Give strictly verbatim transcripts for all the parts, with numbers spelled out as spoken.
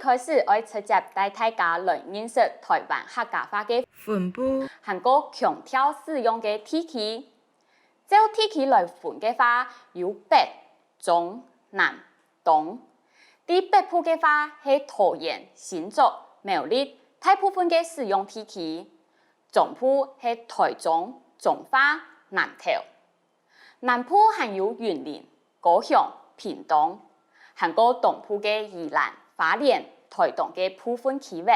開始愛直接帶大家來認識臺灣客家話个分布，還過腔調使用个地區。照地區來分个話，有北、中、南、東。在北部个話係桃園、新竹、苗栗，大部分个使用地區。中部係臺中、彰化、南投。 南部還有雲林、高雄、屏東，還過東部个宜蘭、花蓮、臺東个部分區域。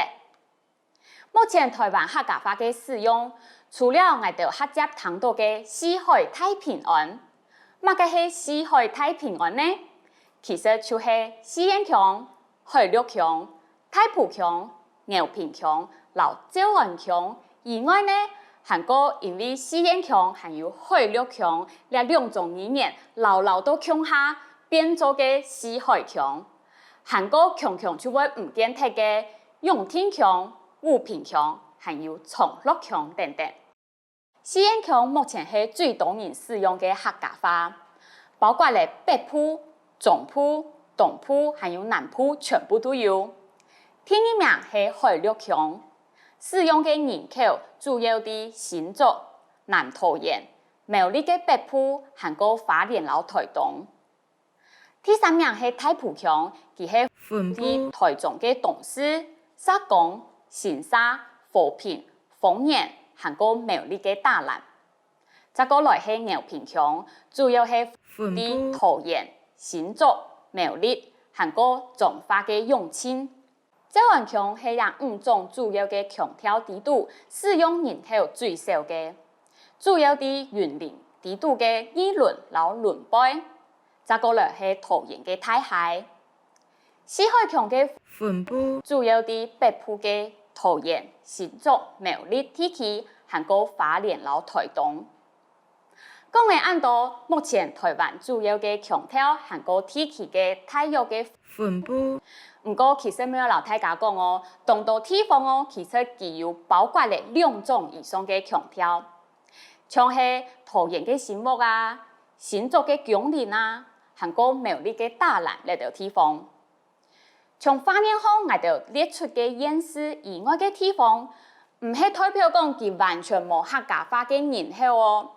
目前臺灣客家話个使用，除了𠊎兜較輒聽著个四海大平安，麼个係四海大平安呢？其實就係四縣腔、海陸腔、 大埔腔、饒平腔摎詔安腔以外呢，還過因為四縣腔還有海陸腔這兩種語言摎摎到共下，變做个四海腔。還過強強就會毋見忒个永定腔、武平腔，還有長樂腔等等。 四縣腔目前係最多人使用个客家話，包括了北部、中部、東部還有南部全部都有。第二名係海陸腔，使用个人口主要在新竹、南桃園、苗栗个北部，還過花蓮摎臺東。 第三名係大埔腔，佢係分布臺中个東勢、石岡、新社、和平、豐原，還過苗栗个打蘭。再過來係饒平腔，主要係分布桃園、新竹、苗栗，還過彰化个永靖。 詔安腔係這五種主要个腔調裡肚使用人口最少个，主要在雲林裡肚个二崙摎崙背，再過來係桃園个大溪。四海腔个分布主要在北部个桃園、新竹、苗栗地區，還過花蓮摎臺東。 講了恁多，目前臺灣主要个腔調還過地區个大約个分布。毋過其實乜愛摎大家講哦，當多地方哦，其實佢有包括了兩種以上个腔調，像係桃園个新屋啊、新竹个芎林啊，還過苗栗个打蘭這兜地方。 從畫面項𠊎兜列出个縣市以外个地方，毋係代表講佢完全無客家話个人口哦，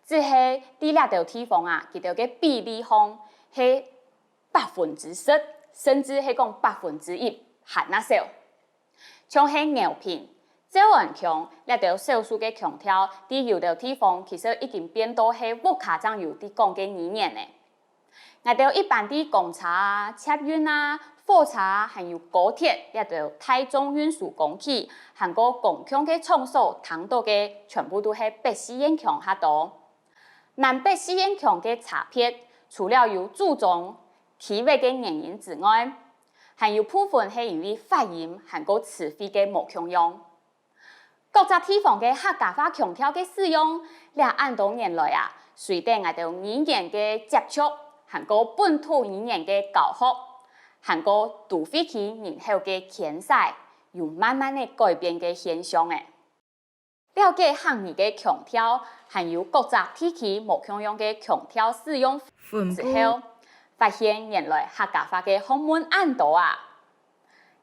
只係在這兜地方啊，佢兜个比例項係百分之十，甚至係講百分之一還較少。像係饒平、詔安腔這兜少數个腔調，在有兜地方其實已經變到係屋下正有在講个語言了。 𠊎兜一般在公車啊、捷運啊、火車啊，還有高鐵這兜大眾運輸工具，還過公共个場所聽著个，全部都係北四縣腔較多。南北四縣腔个差別，除了有祖宗、區域个原因之外，還有部分係因為發音還過詞彙个無共樣。 各隻地方个客家話腔調个使用，這恁多年來啊，隨等𠊎兜語言个接觸，還過本土語言个教學，還過都會區人口个遷徙，有慢慢仔改變个現象了。了解客語个腔調，還有各隻地區無共樣个腔調使用分布之後，發現原來客家話个學問恁多啊！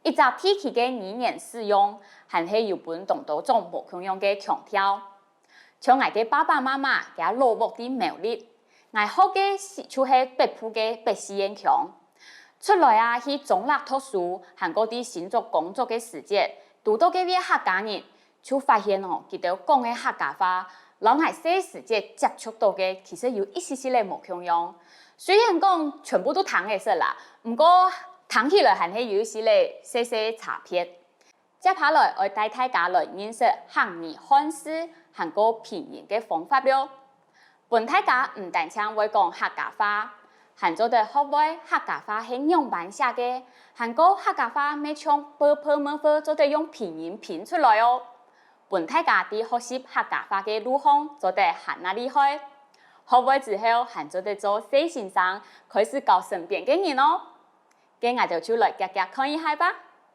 一隻地區个語言使用，還係有分當多種無共樣个腔調。像𠊎个爸爸媽媽厥老屋在苗栗，𠊎學个就係北部个北四縣腔。出來啊，去中壢讀書，還過在新竹工作个時節，堵著該位客家人， 就發現哦，佢兜講个客家話，摎𠊎細時節接觸著个其實有一息息仔無共樣。雖然講全部都聽會識啦，毋過聽起來還係有一息仔細細差別。接下來愛帶大家來認識客語漢字還過拼音个方法囉。 分大家毋單淨會講客家話，還做得學會客家話係仰般寫个，還過客家話乜像ㄅㄆㄇㄈ做得用拼音拼出來哦。分大家在學習客家話个路項做得還較厲害，學會之後還做得做細先生，開始教身邊个人哦。該𠊎兜就來遽遽看一下吧。